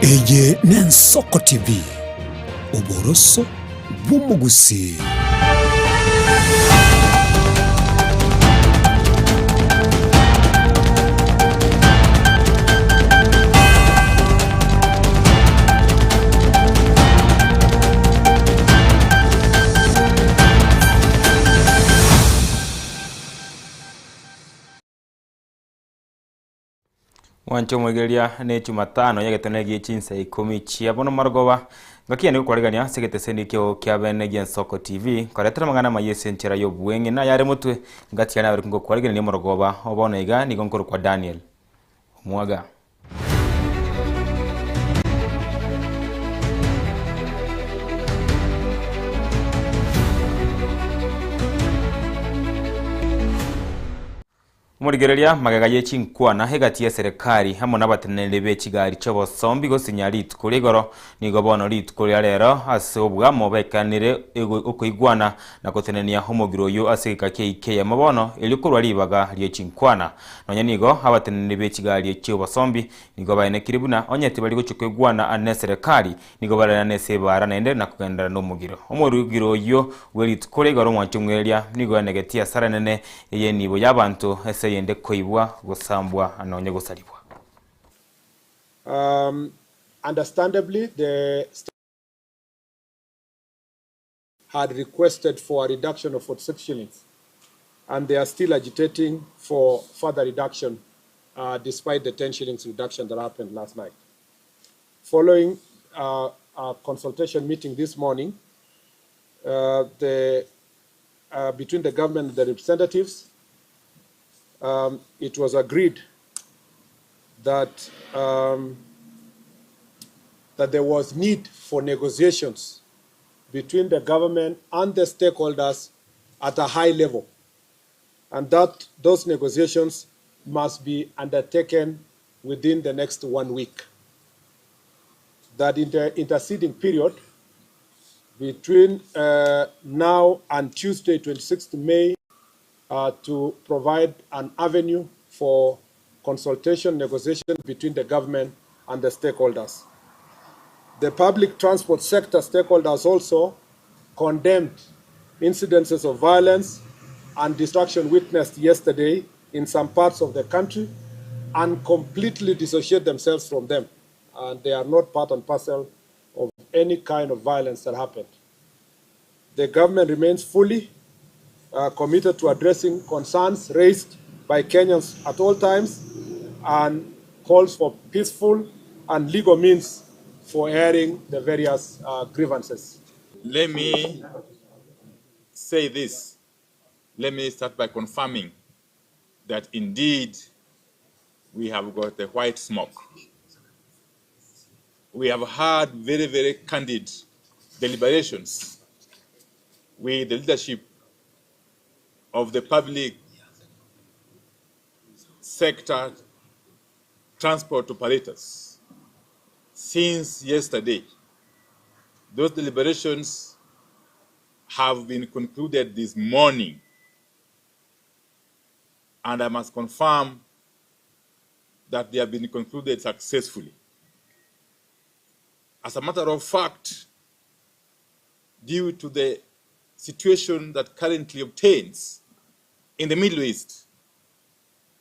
Eye n'Ensoko TV, oboroso bw'omogusii. Mwanche omoigereria ne Jumatano y'egetone gie chinsa ikomi chia bono marogoba, ngaki yane gokwaregania ase egeteseni ekio kia bene gi'Ensoko TV, koretera amang'ana amaya ase enchera y'obweng'e na ayare motwe, ngati yane abarikwe ngokwaregania omorogoba o bono iga nigo nkorokwa Daniel Omwaga. Omorigereria magega ye chinkwana egati y'eserekari amo nabateneneri be chigari chi'obosombi gosinya rituko ria igoro, nigo bono rituko ria rero ase obwamo baekanire okoigwana na gotenenia omogiro oyio ase egeka ki'eiki eyemo bono erio korwa ribaga rie chinkwana. Nonya nigo abateneneri be chigari chi'obosombi nigo baenekire buna onye tibari gochia koigwana neserekari Nigo barerane ase ebaara naende na kogenderera nomogiro. Omorugiro oyio bwe rituko ria igoro omwancho omweria nigo enegetie asara enene y'enibo y'abanto ase eyende koibwa, gosambwa, nonya gosarigwa. Understandably the had requested for a reduction of 46 shillings and they are still agitating for further reduction despite the 10 shillings reduction that happened last night. Following a consultation meeting this morning the between the government and the representatives, it was agreed that that there was need for negotiations between the government and the stakeholders at a high level and that those negotiations must be undertaken within the next one week. That in the interceding period between uh, now and Tuesday, 26th May, uh, to provide an avenue for consultation, negotiation between the government and the stakeholders. The public transport sector stakeholders also condemned incidences of violence and destruction witnessed yesterday in some parts of the country and completely dissociate themselves from them. And they are not part and parcel of any kind of violence that happened. The government remains fully uh, committed to addressing concerns raised by Kenyans at all times and calls for peaceful and legal means for airing the various uh, grievances. Let me say this. Let me start by confirming that indeed we have got the white smoke. We have had very, very candid deliberations with the leadership of the public sector transport operators since yesterday. Those deliberations have been concluded this morning. And I must confirm that they have been concluded successfully. As a matter of fact, due to the situation that currently obtains in the Middle East,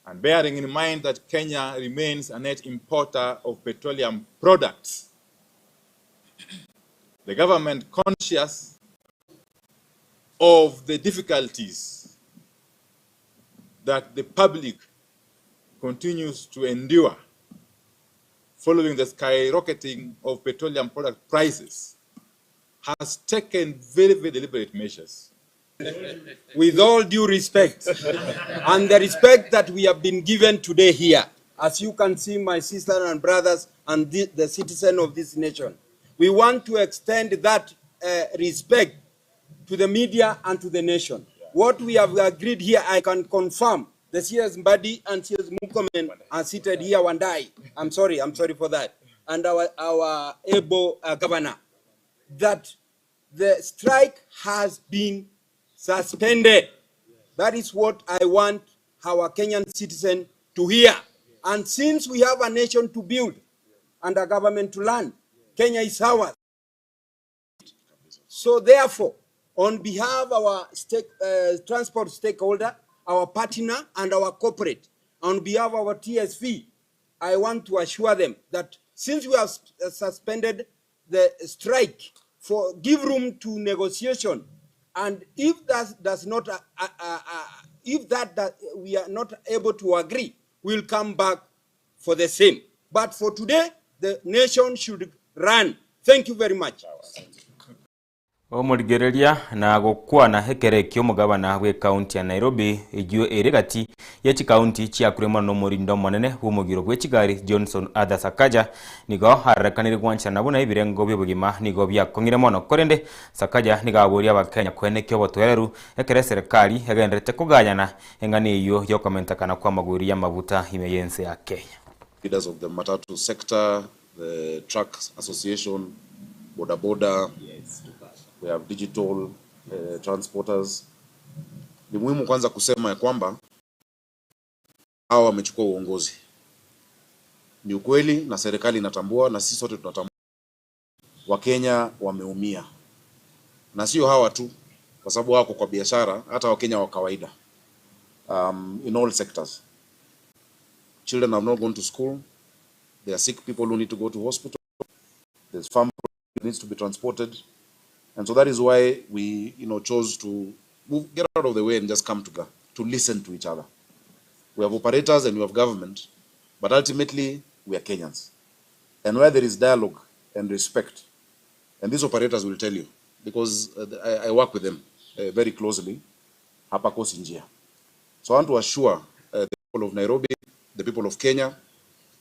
and bearing in mind that Kenya remains a net importer of petroleum products, the government conscious of the difficulties that the public continues to endure following the skyrocketing of petroleum product prices has taken very, very deliberate measures. With all due respect, and the respect that we have been given today here, as you can see, my sisters and brothers and the, the citizen of this nation, we want to extend that uh, respect to the media and to the nation. What we have agreed here, I can confirm. The CS Mbadi and CS Murkomen are seated here Wandai. I'm sorry, I'm sorry for that. And our, our able uh, governor, that the strike has been suspended. That is what I want our Kenyan citizen to hear. And since we have a nation to build, and a government to learn. Kenya is ours. So therefore, on behalf of our stake, transport stakeholder, our partner and our corporate, on behalf of our TSV, I want to assure them that since we have suspended the strike for give room to negotiation, and if that does not, if that, that we are not able to agree, we'll come back for the same. But for today, the nation should run. Thank you very much. Omorigereria na gokwana ekero ekio omogabana bw'ekaunti ya Nairobi eyio ere gati ye chikaunti chiakure mono nomorindo omonene bw'omogiro bwe chigari Johnson Arthur Sakaja nigo arorekanire gwancherana buna ebirengo bi'obogima nigo biakong'ire mono korende Sakaja nigo aboria abakenya koenekia obotoereru ekero eserekari egendererete kogayana eng'ana eyio y'okomentekana kw'amagori y'amaguta ime y'ense ya Kenya. Leaders of the matatu sector, the truck association, boda boda, we have digital transporters. Ni muhimu kwanza kusema ya kwamba hawa wamechukua uongozi. Ni ukweli na serikali inatambua na sisi sote tunatambua. Wakenya wameumia. Na sio hawa tu, kwa sababu wako kwa biashara, hata Wakenya wa kawaida. In all sectors. Children have not gone to school. There are sick people who need to go to hospital. There's farm that needs to be transported. And so that is why we chose to move, get out of the way and just come together to listen to each other. We have operators and we have government, but ultimately we are Kenyans. And where there is dialogue and respect, and these operators will tell you, because I work with them very closely, hapakosi njia. So I want to assure the people of Nairobi, the people of Kenya,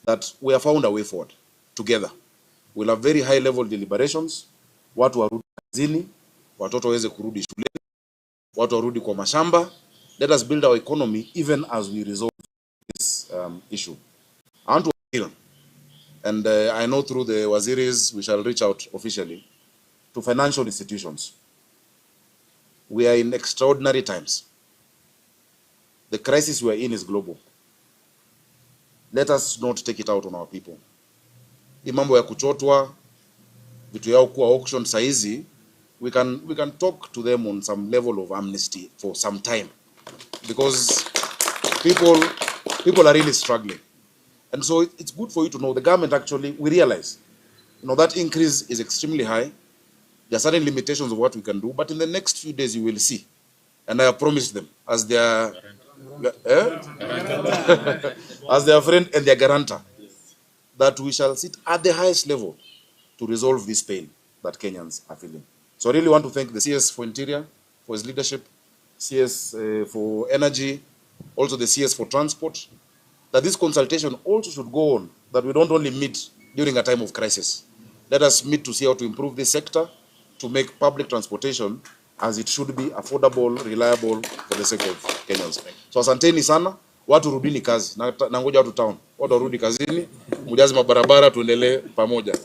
that we have found a way forward together. We'll have very high level deliberations, watu warudi kazini, watoto waweze kurudi shuleni, watu warudi kwa mashamba. Let us build our economy even as we resolve this issue. I want to appeal, and I know through the waziris we shall reach out officially to financial institutions. We are in extraordinary times. The crisis we are in is global. Let us not take it out on our people. Hii mambo ya kuchotwa vitu yao kuwa auction saizi, we can talk to them on some level of amnesty for some time, because people are really struggling. And so it's good for you to know the government actually, we realize, that increase is extremely high. There are certain limitations of what we can do, but in the next few days you will see. And I have promised them as their friend and their guarantor, that we shall sit at the highest level to resolve this pain that Kenyans are feeling. So I really want to thank the CS for Interior for his leadership, CS for Energy, also the CS for Transport, that this consultation also should go on, that we don't only meet during a time of crisis. Let us meet to see how to improve this sector, to make public transportation as it should be, affordable, reliable for the sake of Kenyans. So asanteni sana, watu rudini kazi, na ngoja watu town, watu warudi kazini, mujaze mabarabara tuendelee pamoja.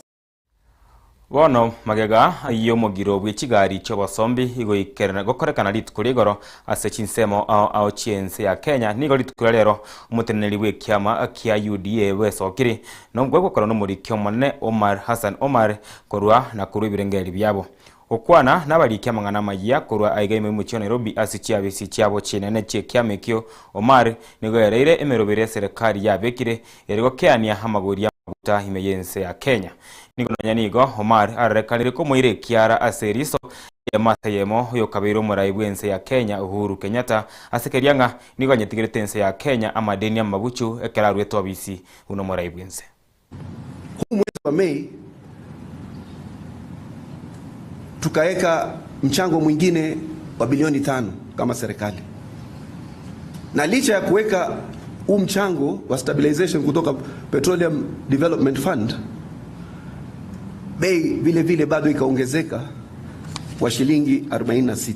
Bono magega y'omogiro bw'echigari chi'obosombi igoikerana gokorekana rituko rigoro ase chinsemo ao ao chiense ya Kenya nigo rituko ria rero omoteneneri bw'ekiama kia UDA bwesokire nobwo gokora n'omoriki omonene Omar Hassan Omar korwa na korwa ebirengeri biabo okwana n'abariki amang'ana amaya korwa aiga ime omochie wa Nairobi ase chiabisi chiabo chinene chi'ekiama ekio Omar nigo ereire emerobere eserikari yabekire ere gokeania amagori y'amaguta ime y'ense ya Kenya. Nigo nonya nigo Omar arorekanire komoira ekiara ase eriso y'emasa yemo yokabeire omorai bw'ense ya Kenya Uhuru Kenyatta ase keria ng'a nigo anyetigerete ense ya Kenya amadeni amabuchu ekero arwete obisi buna omorai bw'ense. Huu mwezi wa Mei tukaweka mchango mwingine wa bilioni 5 kama serikali, na licha ya kuweka huu mchango wa stabilization kutoka Petroleum Development Fund, bei vile vile bado ikaongezeka kwa shilingi 46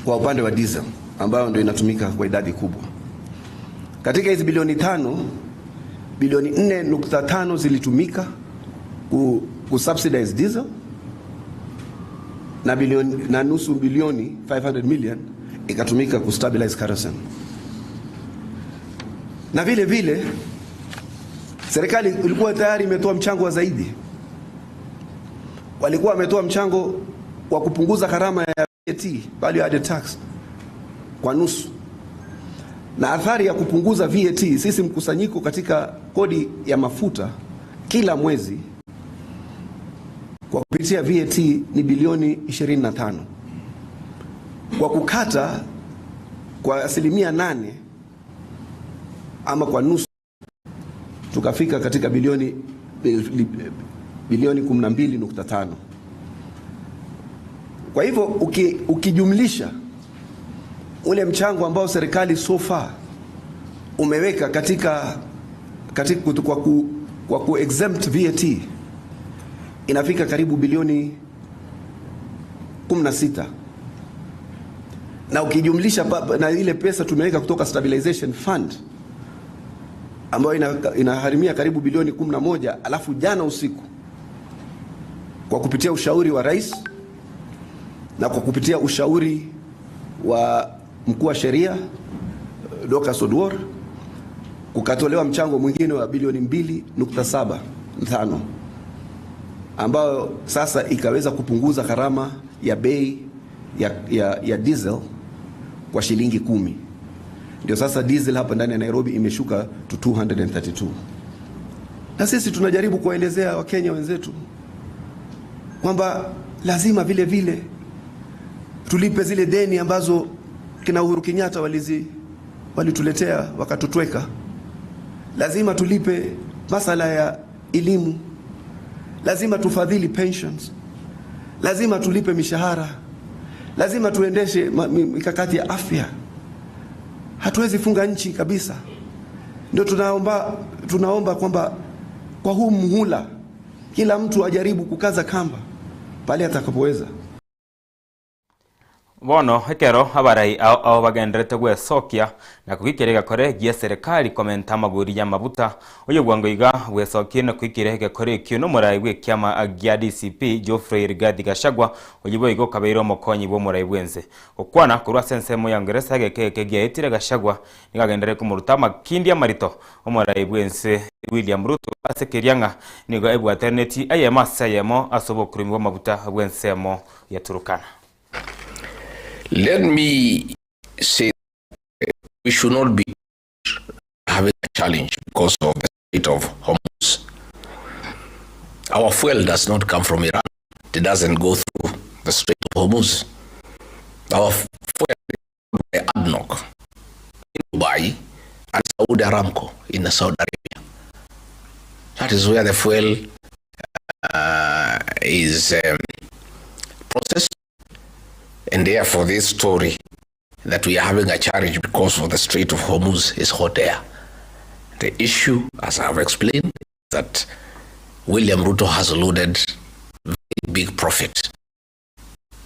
kwa upande wa diesel ambayo ndio inatumika kwa idadi kubwa. Katika hizi bilioni 5, bilioni 4.5 zilitumika ku subsidize diesel na bilioni, na nusu bilioni 500 million ikatumika ku stabilize kerosene. Na vile vile Serikali ilikuwa tayari imetoa mchango wa zaidi, walikuwa wametoa mchango wa kupunguza gharama ya VAT, value added tax, kwa nusu na athari ya kupunguza VAT, sisi mkusanyiko katika kodi ya mafuta kila mwezi kwa kupitia VAT ni bilioni 25. Kwa kukata kwa asilimia 8 ama kwa nusu tukafika katika bilioni 12.5. Kwa hivyo ukijumlisha ule mchango ambao serikali so far umeweka katika kwa ku exempt VAT inafika karibu bilioni 16, na ukijumlisha na ile pesa tumeweka kutoka stabilization fund ambayo inaharimia karibu bilioni 11, alafu jana usiku kwa kupitia ushauri wa rais na kwa kupitia ushauri wa mkuu wa sheria Dorcas Oduor kukatolewa mchango mwingine wa bilioni 2.75 ambayo sasa ikaweza kupunguza gharama ya bei ya diesel kwa shilingi 10. Ndio sasa diesel hapa ndani ya Nairobi imeshuka to 232. Na sisi tunajaribu kuwaelezea Wakenya wenzetu kwamba lazima vile vile tulipe zile deni ambazo kina Uhuru Kenyatta walituletea wakatutweka. Lazima tulipe masala ya elimu, lazima tufadhili pensions, lazima tulipe mishahara, lazima tuendeshe mikakati ya afya. Hatuwezi funga nchi kabisa. Ndio tunaomba kwamba kwa huu muhula kila mtu ajaribu kukaza kamba pale atakapoweza. Bono ekero abarai ao bagenderete gwesokia na kogikera egekore gia serikali komenta amagori ya mabuta oyo bwango iga bwesokie na koikera egekore ekio nomorai bwa ekiama gia DCP Geoffrey Rigathi Gachagua oyo boigo okabeire omokonyi bwa omorai bwense gokwana korwa ase ensemo ya Ngeresa egeke eke giaetire Gachagua nigo agenderere komoruta amakindi amarito omorai bwense William Ruto ase keria ng'a nigo ebwataneti eyemo ase eyemo ase obokurumi bwa amabuta bwa ensemo ya Turkana. Let me say we should not be having a challenge because of the Strait of Hormuz. Our fuel does not come from Iran. It doesn't go through the Strait of Hormuz. Our fuel is by ADNOC in Dubai and Saudi Aramco in Saudi Arabia. That is where the fuel is processed. And therefore this story that we are having a challenge because of the Strait of Hormuz is hot air. The issue, as I have explained, is that William Ruto has loaded very big profit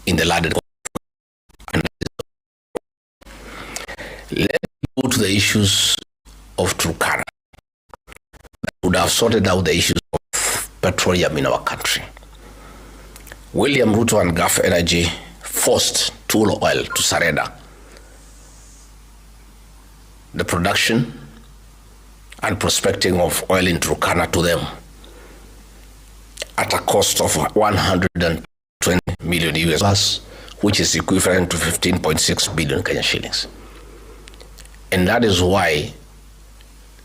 in the landed. And let me go to the issues of Turkana that would have sorted out the issues of petroleum in our country. William Ruto and Gulf Energy forced Tullow Oil to surrender the production and prospecting of oil in Turkana to them at a cost of 120 million US dollars, which is equivalent to 15.6 billion Kenya shillings. And that is why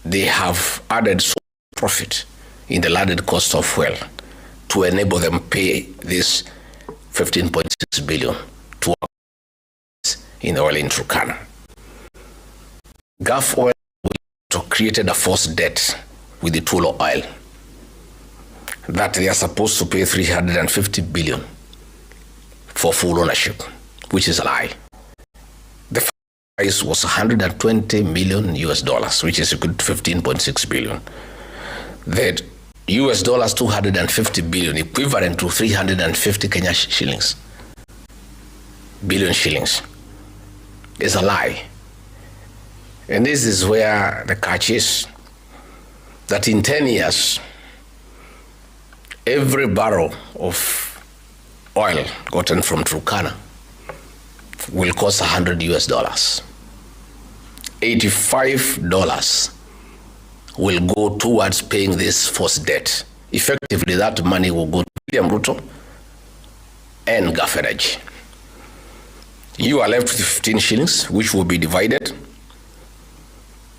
they have added so much profit in the landed cost of fuel to enable them pay this 15.6 billion to in the oil in Turkana. Gulf Oil created a false debt with the Tullow Oil that they are supposed to pay 350 billion for full ownership, which is a lie. The price was 120 million US dollars, which is equal to 15.6 billion. The US dollars 250 billion, equivalent to 350 Kenya shillings, billion shillings, is a lie. And this is where the catch is, that in 10 years, every barrel of oil gotten from Turkana will cost $100 US dollars. $85 will go towards paying this forced debt. Effectively, that money will go to William Ruto and Gulf Energy. You are left with 15 shillings, which will be divided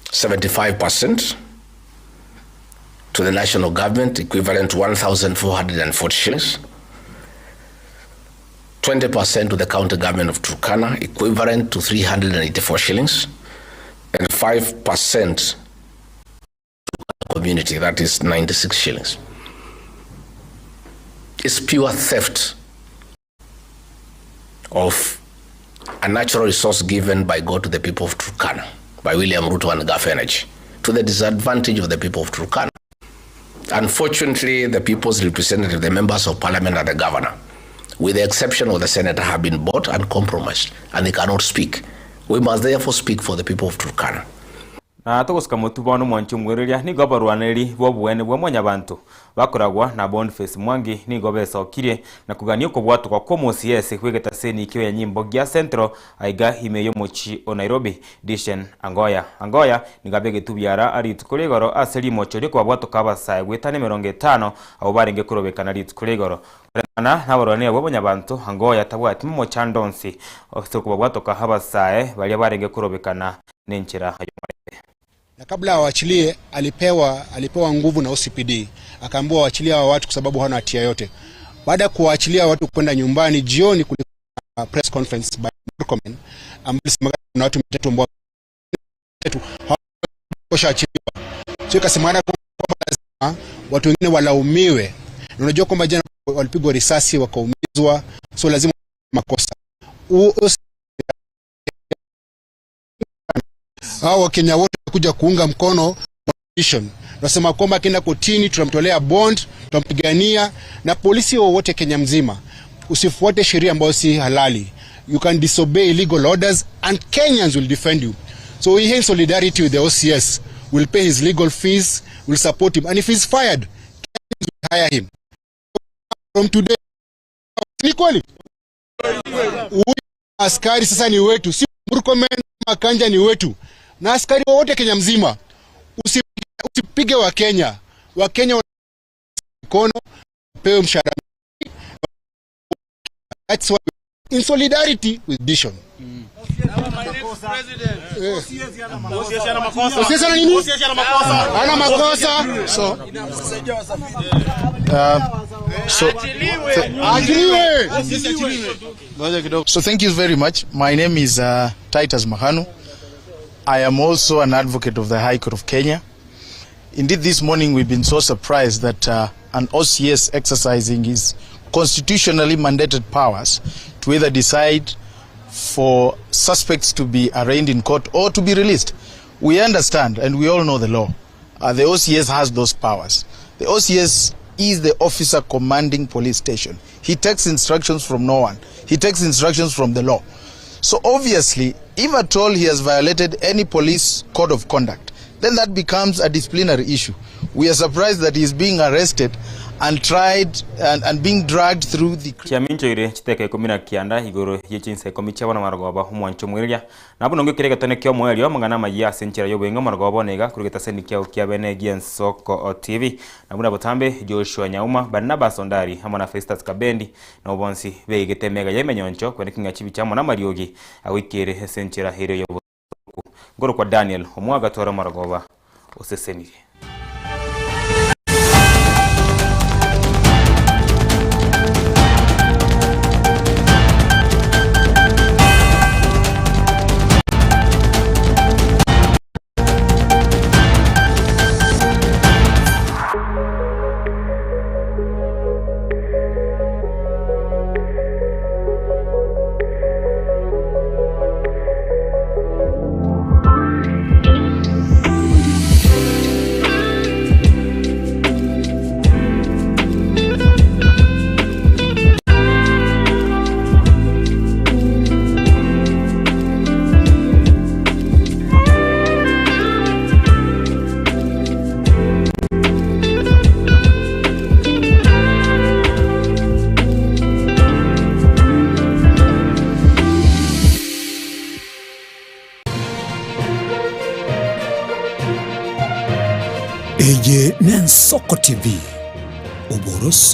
75% to the national government, equivalent to 1,440 shillings, 20% to the county government of Turkana, equivalent to 384 shillings, and 5% to the community, that is 96 shillings. It's pure theft of a natural resource given by God to the people of Turkana, by William Ruto and Gulf Energy, to the disadvantage of the people of Turkana. Unfortunately, the people's representative, the members of parliament and the governor, with the exception of the senator, have been bought and compromised, and they cannot speak. We must therefore speak for the people of Turkana. Na togosika motwe bono omwanchi omwereria, nigo abarwaneri b'oboene bwa Mwanyabanto bakoragwa na Boniface Mwangi nigo besokirie na kogania okobwatokwa kw'omosiesi bw'egetaseni ki'enyimbo gia Central aiga ime y'omochie o Nairobi, Dishen Angoya. Angoya nigo abegetwe biara rituko ria igoro ase rimocho ri'okobabwatoka abasae goetania 50 abwo barenge korobekana rituko ria igoro. Koreng'ana nabarwani abwo Mwanyabanto, Angoya tabwati momochando onsi ase okobabwatoka abasae baria barenge korobekana nenchera y'omorembe. Na kabla awaachilie alipewa, alipewa nguvu na OCPD akaambiwa waachilie hawa watu kwa sababu hawana hatia yote. Baada ya kuwaachilia watu kwenda nyumbani, jioni kulikuwa press conference by Murkomen ambaye alisema kuna watu 300 ambao hawashaachiliwa. So ikasemekana kwamba lazima watu wengine walaumiwe, na unajua kwamba jana walipigwa risasi wakaumizwa, so lazima makosa hao Wakenya wote kuja kuunga mkono opposition. Tunasema kwamba akienda kotini tutamtolea bond, tutampigania na polisi wowote Kenya mzima. Usifuate sheria ambayo si halali. You can disobey illegal orders and Kenyans will defend you. So we in solidarity with the OCS. We'll pay his legal fees, we'll support him, and if he's fired, Kenyans will hire him. From today, ni kweli? Huyu askari sasa ni wetu, si Murkomen Makanja ni wetu. Na askari wote Kenya mzima, usipige wa Kenya. Wa Kenya mkono pewe mshahara. That's why in solidarity with Dishon. OCS ana nini? Ana makosa. So, so, Achiliwe. So thank you very much. My name is Titus Mahanu. I am also an advocate of the High Court of Kenya. Indeed, this morning we've been so surprised that an OCS exercising his constitutionally mandated powers to either decide for suspects to be arraigned in court or to be released. We understand and we all know the law. The OCS has those powers. The OCS is the officer commanding police station. He takes instructions from no one. He takes instructions from the law. So obviously, if at all he has violated any police code of conduct, then that becomes a disciplinary issue. We are surprised that he is being arrested and tried and being dragged through the... Chiaminchoire chiteka 19 igoro ye chinsa 10 chiabana marogoba omwancho omwereria nabo nongo ekere egetone kia omoerio amang'ana amayia ase enchera ya oboing'a marogoba bono iga korwa getaseni kiao kia bene gia Ensoko TV nabwo nabotambe Joshua Nyauma Barnabas Ondari amo na Festus Kabendi nabo bonsi beigete emega ya emenyoncho kwene king'a chibicha amo na amariogi agoikere ase enchera ere ya obosoku ngoro kwa Daniel omwaga twara marogoba osesenire. Eye n'Ensoko TV, oboroso.